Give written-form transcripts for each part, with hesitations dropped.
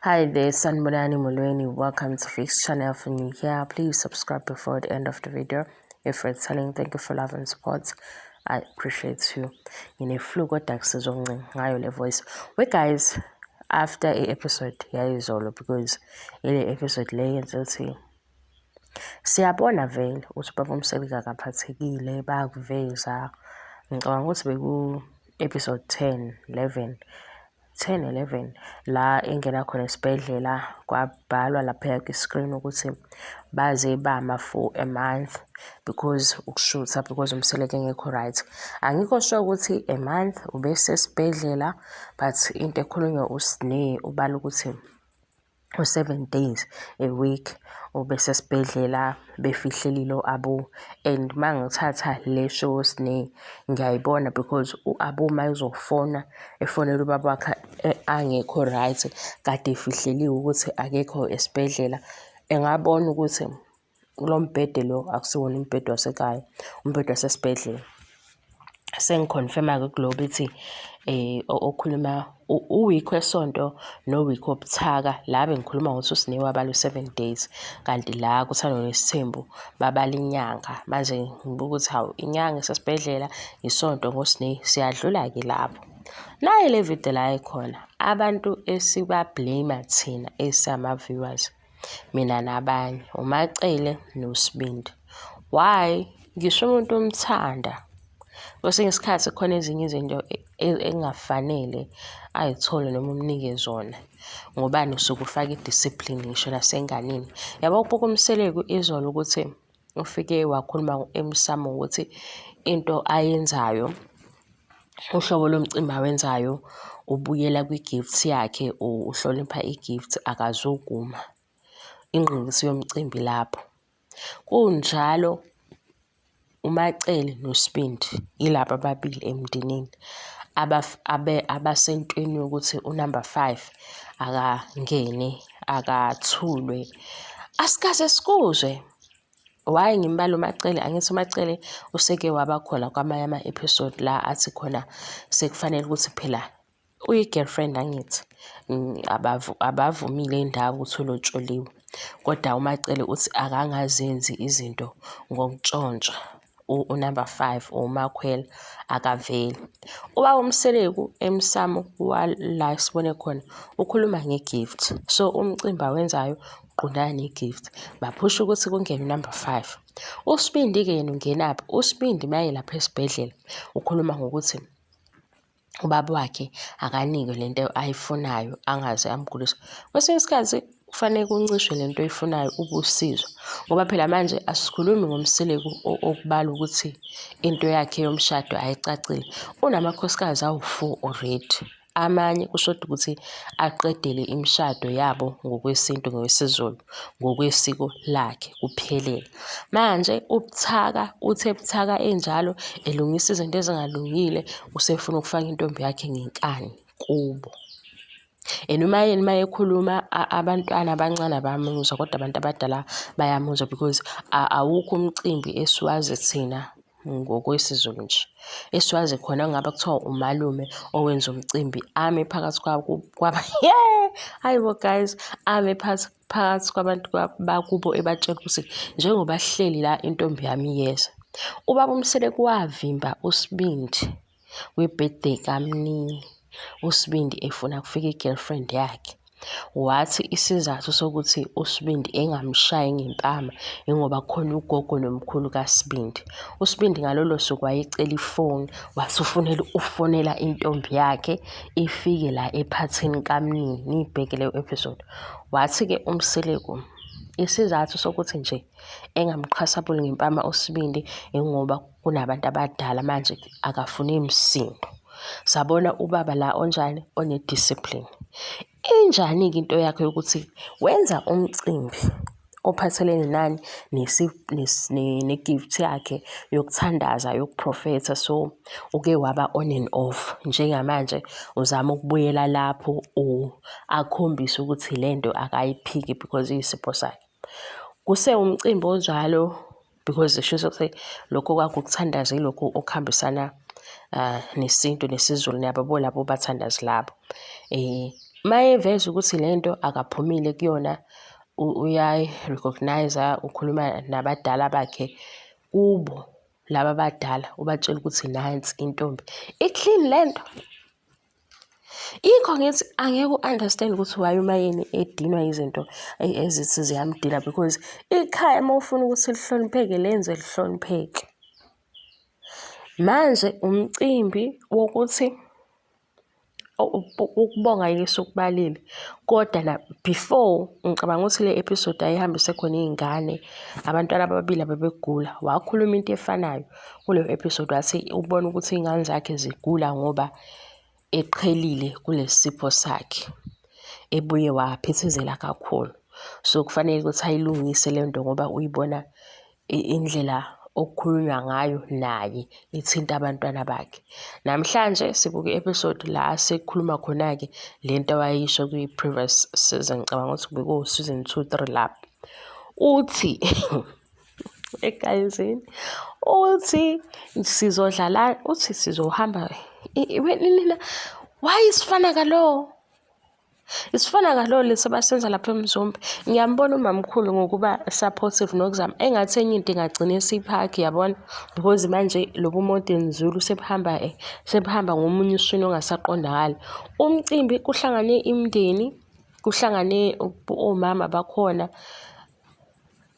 Hi there, Sanibonani Molweni. Welcome to Fix Channel. For new here, please subscribe before the end of the video. If you're telling, thank you for love and support. I appreciate you. Ngine-flu kodwa kusizoncinga ngayo le voice. We guys, after a episode yayizolo, because ile episode le yenza ukuthi siyabona vele ukuthi ubaba uMseleku akaphathekile, bayakuveza. Ngicabanga ukuthi beku episode 10, 11, 10, 11 la engena khona esibhedlela, kwabhalwa laphaya kwi-screen ukuthi baze bama for a month because ukushutha, because uMseleku engekho right. Angikho sure ukuthi a month ubesesibhedlela, but into ekhulunywa uSne ubala ukuthi u-7 days a week ubesesibhedlela befihlelile u-Abu. And uma ngithatha le show Sne ngiyayibona, because u-Abu uma ezofona efonela ubaba wakhe angekho right, kade efihleliwe ukuthi akekho esibhedlela, engabona ukuthi lo mbhede lo akusiwona umbhede wasekhaya, umbhede wasesibhedlela. Sengi-confirm-a-ke kulo bethi okhuluma u-week wesonto no-week wobuthaka la bengikhuluma ngokuthi uSne wabala u-7 days, kanti la kuThando Nesithembu babala inyanga. Manje ngibuka ukuthi hawu, inyanga esesibhedlela, isonto ngoSne, siyadlula-ke lapho. Nayi le video la ekhona abantu esiba-blame thina esama-viewers, mina nabanye, uMaCele noSibindi. Why? Ngisho umuntu umthanda, kwesinye isikhathi khona ezinye izinto engafanele ay'thole noma umnike zona. Ngobani? Usuke ufaka i-discipline ngisho nasenganeni. Yabo, ukubuka uMseleku izolo ukuthi ufike wakhuluma emsamo ukuthi into ayenzayo, uhlobo lomcimbi awenzayo, ubuyela kwi-gift yakhe, uhlonipha i-gift, akazukuma ingqingithi yomcimbi lapho. Kunjalo uMaCele noSibindi yilaba ababili emndenini abasentweni yokuthi u-number five akangene, akathulwe. Asikaze sikuzwe. Why ngimbala uMaCele? Angithi uMaCele useke waba khona kwamanye ama-episode la athi khona sekufanele ukuthi phela uyi-girlfriend, angithi abavumile indawo ukuthi ulotsholiwe, kodwa uMaCele uthi akangazenzi izinto ngokuntshontsha. U-number five uMakhwela akaveli. Ubaba uMseleku emsamo wala sibone khona ukhuluma nge-gift, so umcimbi awenzayo uqondana ne-gift, baphusha ukuthi kungene u-number five. USibindi-ke yena ungenaphi? USibindi maye lapha esibhedlela ukhuluma ngokuthi ubaba wakhe akanikwe lento ayifunayo, angaze amgulise. Kwesinye isikhathi kufanele kuncishwe lento oyifunayo ubusizwa, ngoba phela manje asikhulumi ngoMseleku okubala ukuthi into yakhe yomshado ayicacile. Unamakhosikazi awu-four already, amanye kushoda ukuthi aqedele imishado yabo ngokwesintu, ngokwesiZulu, ngokwesiko lakhe kuphelele. Manje ubuthaka, uthe buthaka enjalo elungisa izinto ezingalungile, usefuna ukufaka intombi yakhe ngenkani kubo. And uMaYeni uma ekhuluma, abantwana abancane abamuzwa, kodwa abantu abadala bayamuzwa, because awukho umcimbi esiwazi thina ngokwesiZulu nje esiwazi khona ngabe kuthiwa umalume owenza umcimbi ame phakathi kwaba, yeah, hayi bo guys, ame phakathi kwabantu bakubo ebatshela ukuthi njengoba sihleli la intombi yami iyeza. Ubaba uMseleku wavimba uSibindi kwi-birthday kaMnini, uSibindi efuna kufika i-girlfriend yakhe. Wathi isizathu sokuthi uSibindi engamshayi ngempama ingoba khona ugogo nomkhulu kaSibindi. USibindi ngalolo suku wayecela ifoni, wathi ufunela ufonela intombi yakhe ifike la ephathini kaMnini. Niyibheke leyo episode. Wathi-ke uMseleku isizathu sokuthi nje engamqhasabuli ngempama uSibindi ingoba kunabantu abadala, manje akafuni msindo. Sabona ubaba la onjani, one-discipline. Injani-ke into yakhe yokuthi wenza umcimbi ophathelene nani, ne-gift yakhe yokuthandaza, yokuprofetha? So uke waba on and off, njengamanje uzama ukubuyela lapho akhombise ukuthi lento akayiphiki because iyisipho sakhe. Kusewumcimbi onjalo because shuthi ukuthi lokho kwakho ukuthandaza ilokhu okuhambisana. Nesintu nesiZulu niyababo labo bathandazi labo. Mayeveza ukuthi lento akaphumile kuyona uyayi-recognise-a, ukhuluma nabadala bakhe kubo laba abadala ubatshela ukuthi nansi intombi. I-clean lento. Yikho ngithi angeke u-understand ukuthi why uMayeni edinwa izinto ezithi ziyamdina because ikhaya uma ufuna ukuthi lihlonipheke lenze lihlonipheke. Manje umcimbi wokuthi ukubonga yike esukubalile kodwa na before ngicabanga ukuthi le episode ayihambise khona iy'ngane abantwana ababili abebegula wakhuluma into efanayo kuleyo episode wathi ubona ukuthi iy'ngane zakhe zigula ngoba eqhelile kulesi sipho sakhe ebuye waphithizela kakhulu so kufanele ukuthi ayilungise le nto ngoba uyibona indlela okukhulunywa ngayo naye ithinta abantwana bakhe. Namhlanje sibuka i-episode la sekukhuluma khona-ke le nto awayisho kwi-previous season, ngicabanga ukuthi bekuwu-season 2 3 lapho. Uthi egayizini uthi sizodlala uthi sizohamba nina why isifana kalo Isifana kalo lesi abasenza lapha eMzumbe. Ngiyambona umamkhulu ngokuba supportive nokuzama engathi enye into ingagcina isiphakhi yabona because manje lobu modern Zulu sebuhamba sebuhamba ngomunye ushini ongasaqondakali. Umcimbi kuhlangane imindeni, kuhlangane omama bakhona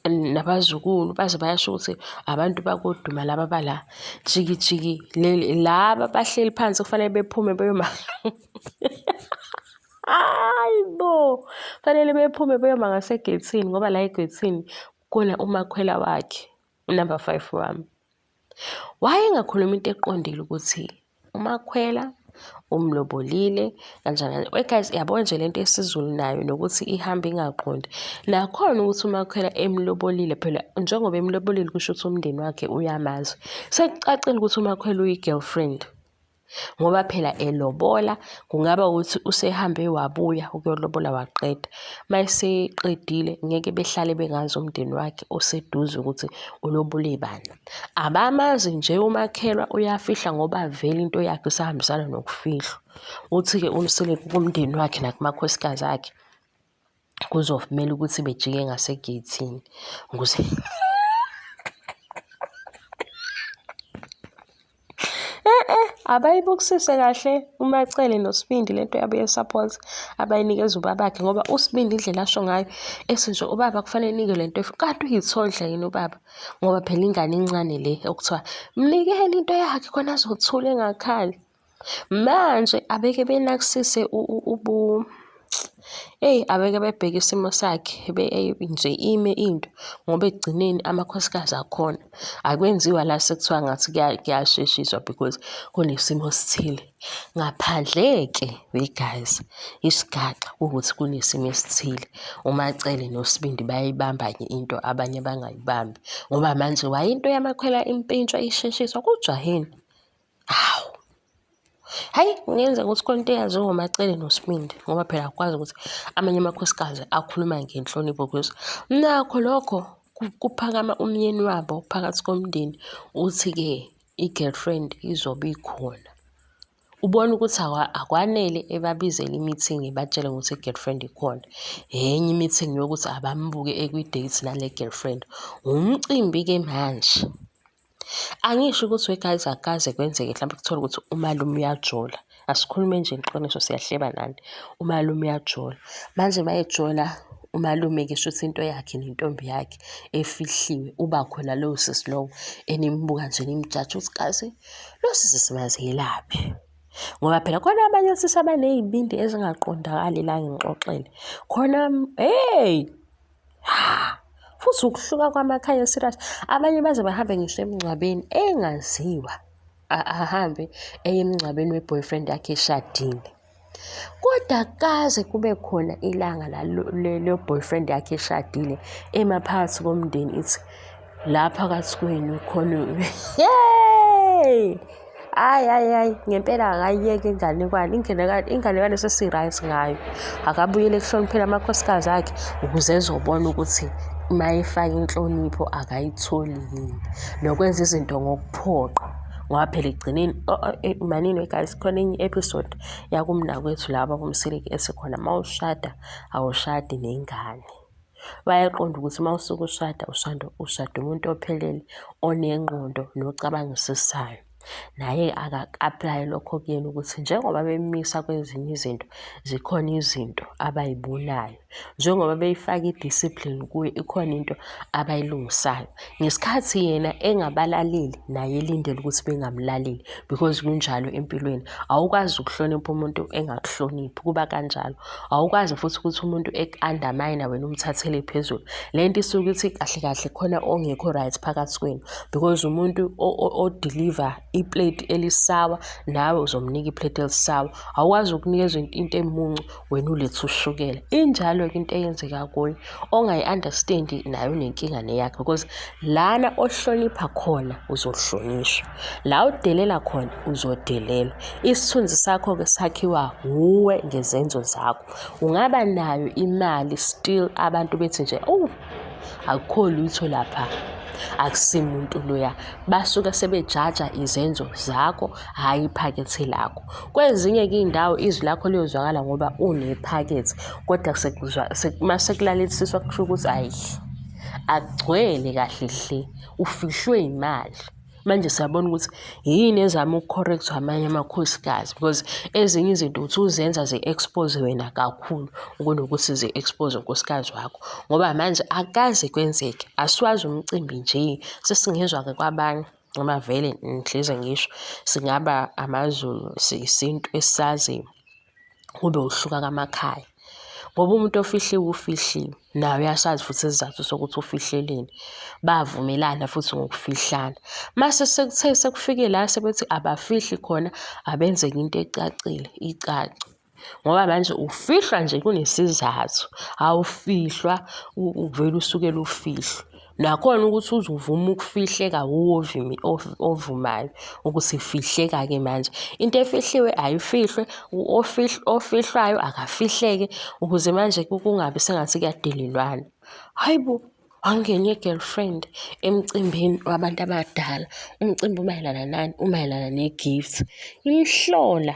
nabazukulu baze bayasho ukuthi abantu bakoduma laba bala jiki jiki laba bahleli phansi kufanele bephume beyoma hayi bo fanele bephume beyoma ngasegethini ngoba la egethini khona umakhwela wakhe unumber 5 wami. Wayengakhulumi into eqondile ukuthi uMakhwela umlobolile kanjani kanjani. We guys, yabo nje lento yesiZulu nayo nokuthi ihambe ingaqondi. Nakhona ukuthi uMakhwela emlobolile phela njengoba emlobolile kusho ukuthi umndeni wakhe uyamazi. Sekucacile ukuthi uMakhwela uyi-girlfriend. Ngoba phela elobola kungaba ukuthi usehambe wabuya ukuyolobola waqeda. Uma eseqedile ngeke behlale bengazi umndeni wakhe oseduze ukuthi ulobole bani. Abamazi nje umakhelwa uyafihla ngoba vele into yakhe isahambisana nokufihlwa. Uthi-ke uMseleku kumndeni wakhe nakumakhosikazi akhe kuzomele ukuthi bejike ngasegeyithini ukuze Eh-eh, abayibukisise kahle uMaCele noSibindi lento yabo ye-support abayinikeza ubabakhe ngoba uSibindi indlela asho ngayo ethi nje ubaba kufanele enike lento kanti uyithondla yini ubaba ngoba phela ingane incane le okuthiwa mnikeni into yakhe khona azothula engakhali. Manje abeke benakisise ubu eyi abeke bebheke isimo sakhe nje ime into ngoba ekugcineni amakhosikazi akhona. Akwenziwa la sekuthiwa ngathi kuyasheshiswa because kunesimo esithile. Ngaphandle-ke we guys, isigaxa kuwukuthi kunesimo esithile. UMaCele noSibindi bayayibamba-ke into abanye bangayibambi ngoba manje why into yamakhwela impintshwa isheshiswa kujaheni? Hawu. Hhayi kungenzeka ukuthi khona into eyaziwa ngoMaCele noSibindi ngoba phela akukwazi ukuthi amanye amakhosikazi akhuluma ngenhlonipho because nakho lokho kuphakama umyeni wabo phakathi komndeni uthi-ke i-girlfriend izobe ikhona. Ubona ukuthi akwanele ebabizele i-meeting ebatshele ukuthi i-girlfriend ikhona. Enye i-meeting yokuthi abambuke ekwi-date nale girlfriend. Umcimbi-ke manje. Angisho ukuthi we guys akaze kwenzeke mhlawumbe kuthole ukuthi umalume uyajola. Asikhulume nje iqiniso siyahleba nani. Umalume uyajola. Manje uma ejola umalume-ke shuthi into yakhe nentombi yakhe efihliwe uba khona lowo sisi lowo enimbuka nje nimjaja ukuthi kazi lo sisi simazelaphi. Ngoba phela khona abanye osisi abaney'bindi ezingaqondakali la ngixoxele. Khona hey Ha! Futhi ukuhluka kwamakhaya serious. Abanye baze bahambe ngisho emngcwabeni engaziwa. Ahambe eye emngcwabeni we-boyfriend yakhe eshadile. Kodwa kaze kube khona ilanga la leyo boyfriend yakhe eshadile ema phakathi komndeni ithi la phakathi kwenu khona hey! Hhayi, hhayi, hhayi, ngempela akayiyeke inganekwane. Inganekwane sesi-right ngayo. Akabuyele ekuhlonipheni amakhosikazi akhe ukuze ezobona ukuthi uma efaka inhlonipho akayitholi yini. Nokwenza izinto ngokuphoqa. Ngoba phela ekugcineni manini guys, khona enye i-episode yakumnakwethu laba bomseleki esekhona, uma ushada awushadi nengane. Bayaqonda ukuthi uma usuke ushada ushada ushada umuntu ophelele onengqondo nocabangisisayo. Naye akaku-aplaye lokho kuyena ukuthi njengoba bemisa kwezinye izinto, zikhona izinto abayibonayo. Njengoba beyifaka i-discipline kuye, ikhona into abayilungisayo. Ngesikhathi yena engabalaleli, naye elindele ukuthi bengamlaleli because kunjalo empilweni. Awukwazi ukuhlonipha umuntu engakuhloniphi, kuba kanjalo. Awukwazi futhi ukuthi umuntu eku-undermine wena umthathele phezulu. Le nto isuke ithi kahle kahle khona ongekho right phakathi kwenu because umuntu o-deliver iplate elisawa nawe uzomnika iplate elisawa. Awukwazi ukunikeza into emuncu wena uletha ushukela. Injalo-ke into eyenzeka kuye. Ongayi-understand-i naye unenkinga neyakhe because lana ohlonipha khona uzohlonishwa. La udelela khona uzodelelwa. Isithunzi sakho-ke sakhiwa wuwe ngezenzo zakho. Ungaba nayo imali still abantu bethi nje, oh, akukho lutho lapha, akusimuntu loya. Basuke sebejaja izenzo zakho, hhayi iphakethe lakho. Kwezinye-ke iy'ndawo izwi lakho liyozwakala ngoba unephakethe, kodwa uma sekulalelisiswa kusho ukuthi hhayi, akugcwele kahle hle, ufihlwe imali. Manje siyabona ukuthi yini ezama uku-correct-wa amanye amakhosikazi because ezinye izinto uthi uzenza zi-expose wena kakhulu kunokuthi zi-expose unkosikazi wakho. Ngoba manje akaze kwenzeke, asiwazi umcimbi nje, sesingezwa-ke kwabanye ngoba vele ngihlezi ngisho singaba amaZulu siyisintu esisaziyo. Kube ukuhluka kwamakhaya. Ngoba umuntu ofihliwe ufihliwe, naye uyasazi futhi isizathu sokuthi ufihleleni. Bavumelana futhi ngokufihlana. Mase sekuthe sekufike la sebethi abafihli khona, abenzeke into ecacile, icace. Ngoba manje ufihlwa nje kunesizathu, awufihlwa uvele usukele ufihlwe. Nakhona ukuthi uze uvume ukufihleka wuwe ovumayo ukuthi fihleka-ke manje. Into efihliwe ayifihlwe, ofihlwayo akafihleke ukuze manje kungabi sengathi kuyadelelwana. Hhayi bo, wangena i-girlfriend emcimbini wabantu abadala. Umcimbi umayelana nani? Umayelana ne-gift. Imhlola,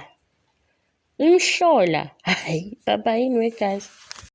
imhlola. Hhayi, baba yini we guys?